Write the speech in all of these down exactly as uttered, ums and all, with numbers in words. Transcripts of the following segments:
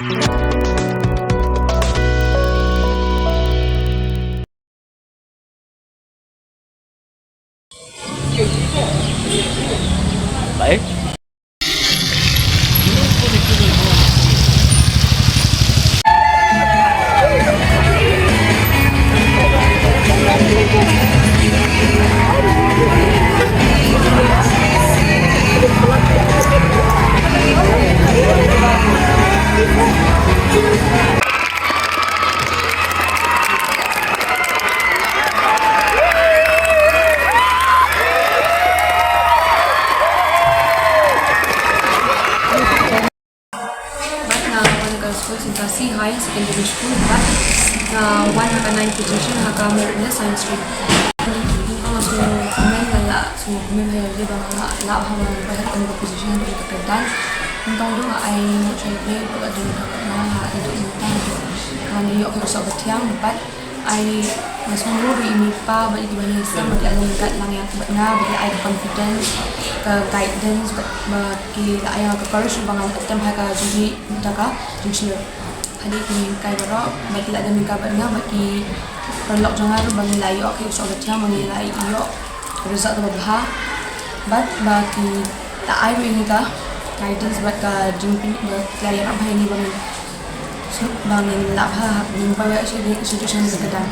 Bad nga wan ka skul Sintasi High Secondary School, bad nga wan ha ka ninth position ha ka merit list Science Stream. Nga sngewkmen, nga la sngewkmen ha ïa lade ba nga la, la ha ka position ha ka kyrdan. Tang du nga ai nguh sha U Blei ba la don ka, ba nga la don ka, ba nga la ïoh ka soh ba thiang, bad ai, nga sngewbha ïa i mei i pa bad ïa kiba ïeng ïaseng ba ki la long guide lang ïa nga bad nga, ba ki la ai ka confidence, ka guidance, bad ba ki la ai ïa nga ka courage ba ngan attempt ha ka jingim, ha ka jingshna. Hadien ki nonghikai baroh ba ki la don ryngkat bad nga, bad ki paralok jong nga ruh ba ngi la ïoh ka soh ba thiang, ba ngi la ïoh result ba bha. Bad ba ki la ai ruh ïa ngi ka guidance bad ka jingpyn, ba ki la ïarap ha ïa ngi ba ngi Ba ngin lah ha, ngin poi sha, sha tuition ka dang.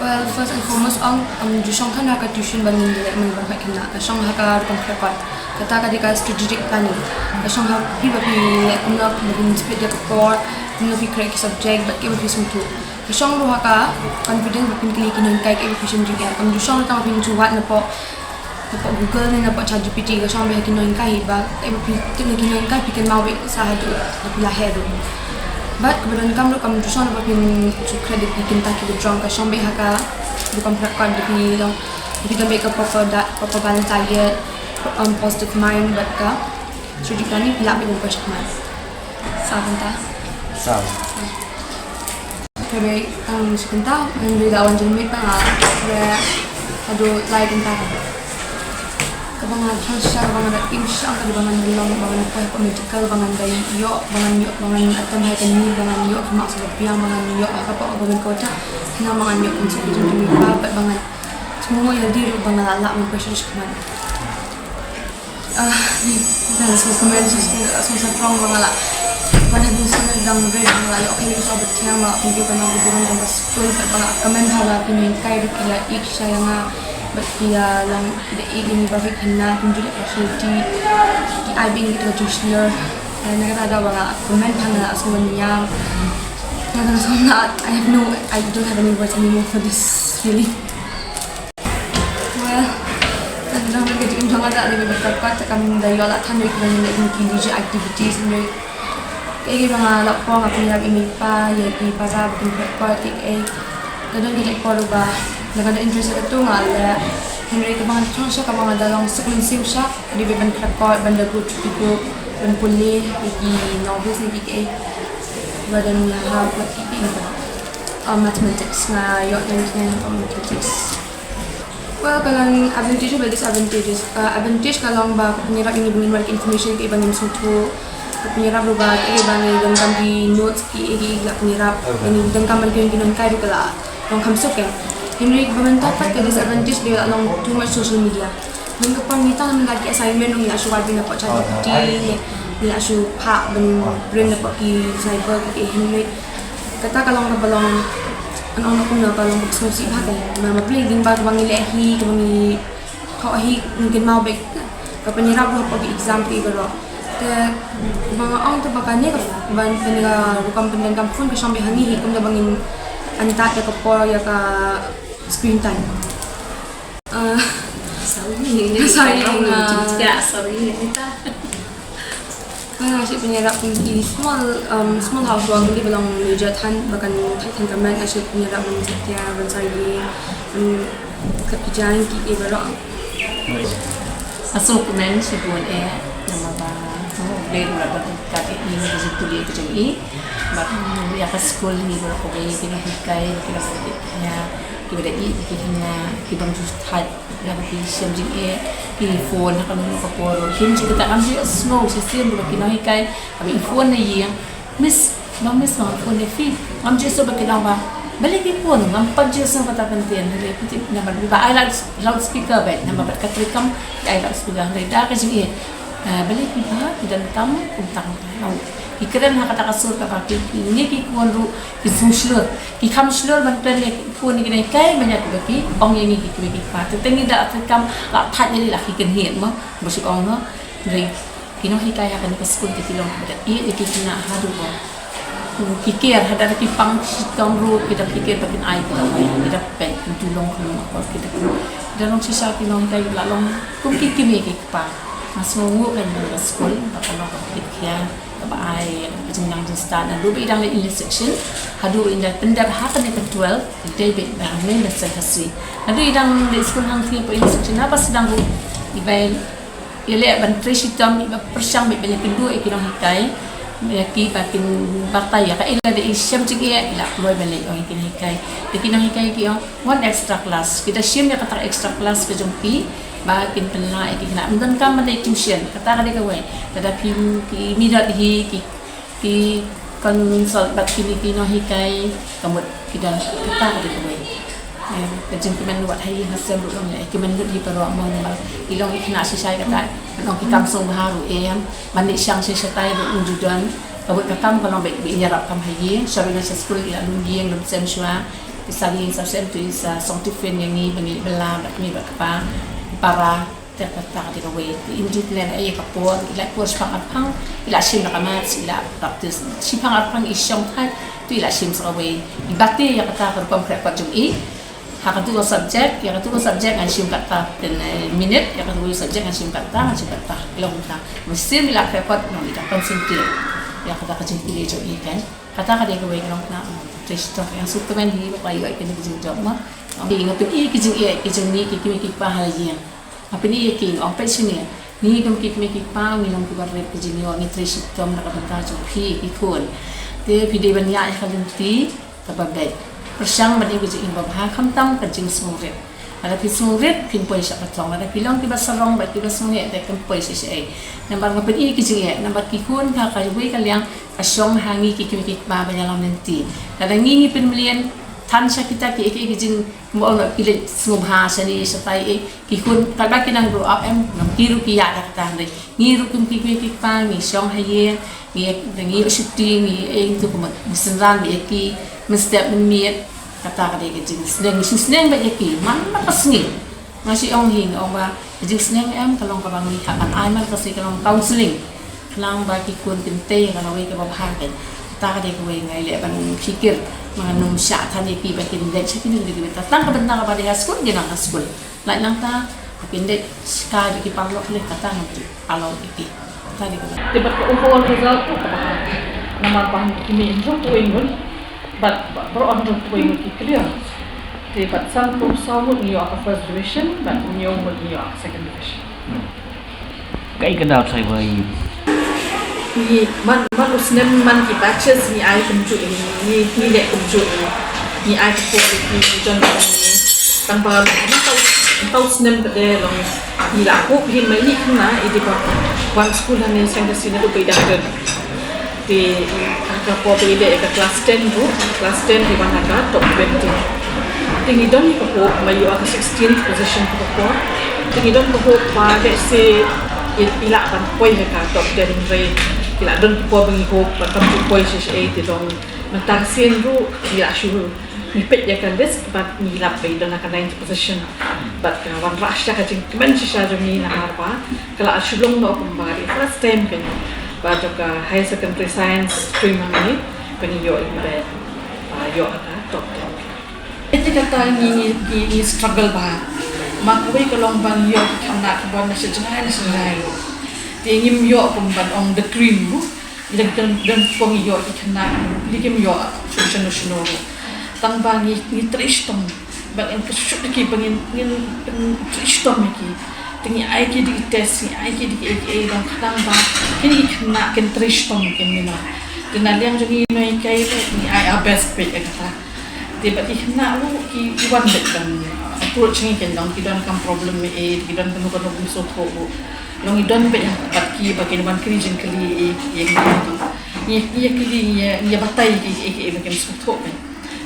Well, first and foremost, ong, um, ju shong kane ha ka tuition ba ngin leh mynba ka khynnah. Ka shong ha ka rukom kyrpad. Kata ka dei ka strategic planning. Ka shong ha phi ba phi leh kumno ba phin split ïa ka por, kumno phi khreh ki subject, bad kiba phi sngewthuh. Ka shong ruh ha ka confidence ba phin kylli ki nonghikai kiba phi shem jingeh. Kam ju shong tang ba phin shu wad na poh Napoh Google ne napoh ChatGPT, ka shong beit ha ki nonghikai hi ba, eh, ba phi tip na ki nonghikai phi kynmaw beit sa haduh ba phi la heh ruh. Bad kaba donkam ruh kam ju shong ba phin shu khreh da ki kynta kiba jrong, ka shong beit ha ka rukom kyrpad ba phi long, ba phi don beit ka proper da-, proper balance diet, um, positive mind bad ka strategic planning, phi lah beit ban poi shakhmat. Sa kynta. Sa. Kaba, um, shi kynta, hynrei la wan jong me pa nga, kaba, haduh lai kynta. Kaba nga thrang shisha, kaba nga da aim shisha, kaba ngan da long, ba ngan da poi hapoh medical, ba ngan da ïoh, ba ngan ïoh, ba ngan attempt ha kane, ba ngan ïoh ki marks ba biang, ba ngan ïoh ha ka pop, ba ngan kota. Khnang ba ngan ïoh kum sa ki jong ki pa, bad ba ngan sngewbha ïa lade ruh ba nga lah lah ban poi sha shakhmat. Ah, ni, dan so kmen so, so, so strong ba nga la. Ban ha ding sngewdang red ba nga la ïoh ka ïoh sa ba thiang ba nga la pynjur ka nong ka burom jong ka skul, ba nga la kmen ha ba ki nonghikai ruh ki la ïeit shisha ïa nga, bad ki la long ki da ïeit ïa ngi ba ki khynnah, pynjur ïa ka facility, ki ai beit ïa ngi ka jingshnier. Eh, na kata ka daw ba nga la kmen ha nga la sngewbha niam. Nga la sngewbha, I have no, I don't have any words anymore for this feeling. Well, ka dang ka jingim jong nga da dei ban kyrpad, te kam da ïoh lah than ruh ïa ki ban leh ki leisure activities ruh. Kaei kaei ba nga lah poi nga pynïarap ïa i mei i pa, ïa ki para ba kin kyrpad, kaei kaei. Ka don ka jingkyrpad ruh ba, lada nga da interest ïa kato nga leh. Hynrei kaba nga thrang shisha kaba nga da long suk mynsiem shisha, ka dei ban kyrpad, ban da go through ki group, ban pule ïa ki novels ne ki kaei. Ba don ïa ha, ki kaei ba. Ah, mathematics, nga ïoh don ïa mathematics. Well, ka long advantage bad disadvantages. Ka advantage ka long ba ka pynïarap ïa ngi ba ngin wad ki information kiba ngim sngewthuh. Ka pynïarap ruh ba kiba ngi donkam ki notes kiei kiei la pynïarap. Ba ngi donkam ban kylli ki nonghikai ruh ka la long kham suk eh. Hynrei kaba mynta pat ka disadvantage dei la long too much social media. Mynta ka por mynta mynta ki assignment ruh ngi la shu wad beit napoh ChatGPT, ngi la shu phah ban print napoh ki cyber kiei hynrei Kata ka long kaba long, kan ong kumno, ka long kaba sngewsih bha ka. Namar ba phi lyngba kaba ngi leh hi, kaba ngi thoh hi, ngi kynmaw beit. Ka pynïarap ruh hapoh ki exam kiei baroh. Te kaba nga ong te ba kane ka, ban kane ka rukom pyndonkam phone ka shong beit ha ngi hi, kumta ba ngin antad ïa ka por ïa ka screen time. Ah, sorry. Sorry, ah. Ya, sorry, Nita. Nga nga shu pynïarap kum ki small, um, small housework, ym dei ba long major than, ba kan thait than ka met, nga shu pynïarap ban satia, ban sa ïing, ban kat ki jaiñ kiei baroh. Nga sngewkmen shibun eh, namar ba, oh, U Blei u la don ryngkat ïa i ha ka jingpule ka jong i. Bad, mm, ïa ka skul hi baroh kawei, ki nonghikai, ki nonghikai, ïa, kiba da ïeit, ki khynnah, ki bym ju thait. Lada phi shem jingeh, phi phone ha kano kano ka por ruh. Kim ju kata kam ju sngew shisien ba ki nonghikai, haba i phone na ïing, Miss, Ngam miss, ngam phone ïa phi. Ngam ju sngewbha ki long ba, balei ki phone? Ngam pat ju sngewbha kata ka ktien. Hynrei phi tip namar ba ai loud, loudspeaker beit, namar ba ka treikam ai loudspeaker. Hynrei da ka jingïeit, eh, balei phi ba, phi donkam, kumta kumta. Long ki kren ha kata ka sur kaba ki, ki, ngi ki khun ruh ki sngewshlur. Ki kham shlur ban kren ïa ki khun, ïa ki nonghikai, ban ïa kiba ki ong ïa ngi ki kmie ki kpa. Te teng ngi da treikam, la thait ïa la ki kynhied mo, ba shu ong mo. Hynrei ki nonghikai ha kane ka skul te ki long kiba da ïeit ïa ki khynnah haduh ba ki ker, haduh ki pang shitom ruh ki da ki ker ba kin ai, ki da ai, ki da peit, ki da long, ki da long, ki da long shisha ki nonghikai, la long kum ki kmie ki kpa. Nga sngewnguh kan ka skul ba ka long kaba khia, kaba ai ka jingnang jingstad naduh ba i dang leit English section haduh i dang pyndep ha kane ka twelve, dei beit ba ngi leit sha Khasi. Naduh i dang leit skul hangtei hapoh English section, haba sdang ruh i bai ïaleh ban trei shitom, i ba pyrshang beit ban ïakynduh ïa ki nonghikai, ïa ki ba kin batai ïa ka, i la dei i shem jingeh, i la kloi ban leit ong ïa ki nonghikai. Te ki nonghikai ki ong, wan extra class. Ki da shim ïa kata extra class ka jong ki ba kin pynlah ïa ki khynnah. Ym donkam ban leit tuition, kata ka dei kawei. Lada phi, ki midot hi, ki, ki consult bad kine ki nonghikai, ka mut ki don, kata ka dei kawei. Eh, ka jingkmen wat ha ïing ha sem ruh long, eh, kmen lut hi baroh mo, namar i long i khynnah shisha, kata ban ong ki kam sngewbha ruh em, ban leit shang shisha tai ruh ym ju don. Ka mut ka kam ka long beit ba i ïarap kam ha ïing, sha ïing sha skul, i la lum ïing lum sem shuwa. Te sa ïing sa sem, te sa song tiffin ïa ngi ba ngi leit bylla bad kmie bad kpa, para. Te kata ka dei kawei, te im ju pynlehnohei ïa ka por, i la por shiphang arphang, i la shim da ka maths, i la practice shiphang arphang, i shong thait, te i la shim sa kawei. I bate ïa kata ka rukom khreh kot jong i. Ha katu ka subject, ïa katu ka subject ngan shim kata, ten, eh, minute, ïa katu ka subject ngan shim kata, ngan shim kata. I long kumta. Mynsiem i la khreh kot, nong i da concentrate ïa kata ka jingpule jong i kan. Kata ka dei kawei ka long kane, um, trei shitom. Nga sngewkmen hi ba ka ïoh ïa kane ka jingjop mo. Nga pyni ïa ki jingeh ki jong ngi ki kmie ki kpa ha la ïing. Nga pyni ïa ki, nga ong peit shane. Ngi kum ki kmie ki kpa ngi long kiba rit ka jingïoh, ngi trei shitom na ka bynta jong phi ki khun. Te phi dei ban ïaid ha ka lynti kaba beit. Pyrshang ban ïoh ka jingim babha, khamtam ka jingsngewrit. Lada phi sngewrit, phin poi sha pateng. Lada phi long kiba sarong bad kiba sngewheh, te kim poi shisha ei. Namar nga pyni ïa ki jingeh, namar ki khun ha kawei ka liang ka shong ha ngi ki kmie ki kpa ban ïalam lynti. Lada ngi ngi pynmlien than sha kita kiei kiei ki jing, mo, ki leit sngewbha shane shatai ei. Ki khun katba ki nang grow up em, ngam, ki ruh ki ïaid da kata, hynrei ngi ruh kum ki kmie ki kpa ngi shong ha ïing, ngi, ngi ïoh shuti, ngi, eh, ïa kito kumno, ngi synran beit ïa ki mynstep mynmiet. Kata ka dei ka jingsneng, ngi shu sneng beit ïa ki man la ka sngi. Nga shu ong hi, nga ong ba ka jingsneng em ka long kaba ngi hap ban ai man la ka sngi, ka long counselling. Khnang ba ki khun kin tei ha kawei kaba bha kein. Kata ka dei kawei, nga ïaleh ban phikir, ngan ym shah than ïa ki ba kin leit sha kine ki bynta, tang ka bynta kaba dei ha skul, kin nang ha skul. Lait nangta, ha kin dei sha ki paralok lei, kata ngam ju allow ïa ki. Kata dei kaba. Te bad ka overall result ruh kaba bha. Namar ba ki mih hynriewphew ngut, bad, bad baroh hynriewphew ngut ki clear. Te bad sanphew saw ngut ngi ïoh ka first division, bad hynñiew ngut ngi ïoh ka second division. Kaei ka daw trai ba i Ngi man, man u snem, man ki batches ngi ai kumjuh, ngi, ngi leh kumjuh, ngi ai kumjuh, ngi, ngi don, ngi tang ba mynta u, mynta u snem pat de long ngi la hope hi, ma i khynnah i dei ba wan skul hangne seng ka sien naduh ba i dang don. Te ha ka por ba i leh ïa ka class ten ruh, class ten i wan ha ka top twenty. Te ngi don ïa ka hope ba ïoh ka sixteenth position ka por. Te ngi don ka hope ba lehse i, i lah ban poi ha ka top ten, hynrei ki la don ka por ba ngi hope ba kam ju poi shisha ei, te long mynta ka sien ruh ngi la shu, ngi peit ïa ka list bad ngi lap ba i don ha ka ninth position. Bad ka wanrah shisha ka jingkmen shisha jong ngi namar ba ka la shu long noh kumba ka dei first time ka ngi ba jong ka higher secondary science stream hangne ba ngi ïoh ïa ka, ba ïoh ha ka top ten. Ïa kata ngi, ngi, ngi, ngi struggle bha. Ma kawei ka long ba ngi ïoh ki khynnah kiba na sha jngai na sha jngai ruh. Te ngim ïoh kum ban ong the cream ruh. Ngi dang, dang, dang pong ïoh ki khynnah, ngi kim ïoh shano shano ruh. Tang ba ngi, ngi trei shitom. Ba ngin kyrshan ïa ki, ba ngin, ngin, ngin trei shitom ïa ki. Te ngi ai ki da ki test, ngi ai ki da ki, ki, ki, dang khnang ba kine ki khynnah kin trei shitom kin, you know. Te na liang jong ngi nonghikai ruh ngi ai our best beit ïa kata. Te bad ki khynnah ruh ki, ki wan beit ban approach ngi, kin long ki don kam problem ei, ki don kano kano ka jingsngewthuh ruh. Long ngi don beit bad ki ba kin wan kylli jingkylli ïa ngi. Ngi, ngi ïa kylli, ngi ïa, ngi ïa batai ïa ki, ïa ki, ïa ki, ïa ki sngewthuh kan.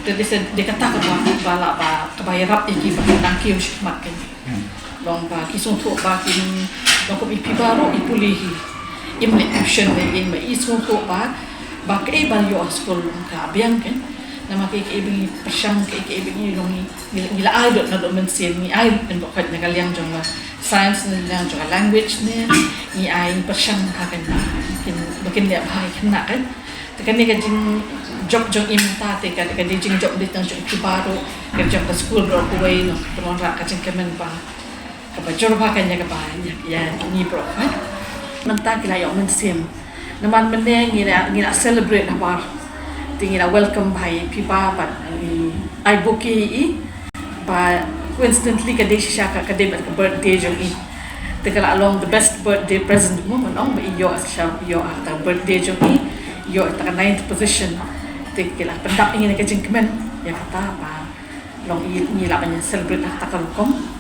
Te dei sa, dei kata kaba, ba la, ba, kaba ïarap ïa ki ba kin nang kiew shakhmat kan. Long ba ki sngewthuh ba kin, long kum i phi baroh i pule hi. Im leh tuition ne ïing ba i sngewthuh ba, ba kaei ba ïoh ha skul ka biang kan. Namar kaei kaei ba ngi pyrshang, kaei kaei ba ngi long ngi, ngi, ngi la ai lut naduh mynsiem, ngi ai lut naduh khoit na ka liang jong ka science ne, liang jong ka language ne, ngi ai pyrshang ha kan ba kin, ba kin leh bha ïa ki khynnah kan. Te kane ka jingjop jong i mynta te ka, ka dei jingjop dei tang jong i baroh, ka jong ka skul baroh kawei, nongkyndong, ka jingkmen ba, kaba jur bha kan ïa kaba, ïa, ïa ngi baroh kan. Mynta ki la ïoh mynsiem. Namar mynne ngi la, ngi la celebrate habar. Te ngi la welcome bha ïa phi ba, bad ngi ai bouquet ïa i. Ba coincidentally ka dei shisha ka, ka dei bad ka birthday jong i. Te ka la long the best birthday present mo, ban ong ba i ïoh shisha, ïoh ha ka birthday jong i, ïoh ha ka ninth position. Te ki la pyndap ïa ngi na ka jingkmen ïa kata ba long i, ngi lah ban celebrate ha kata ka rukom.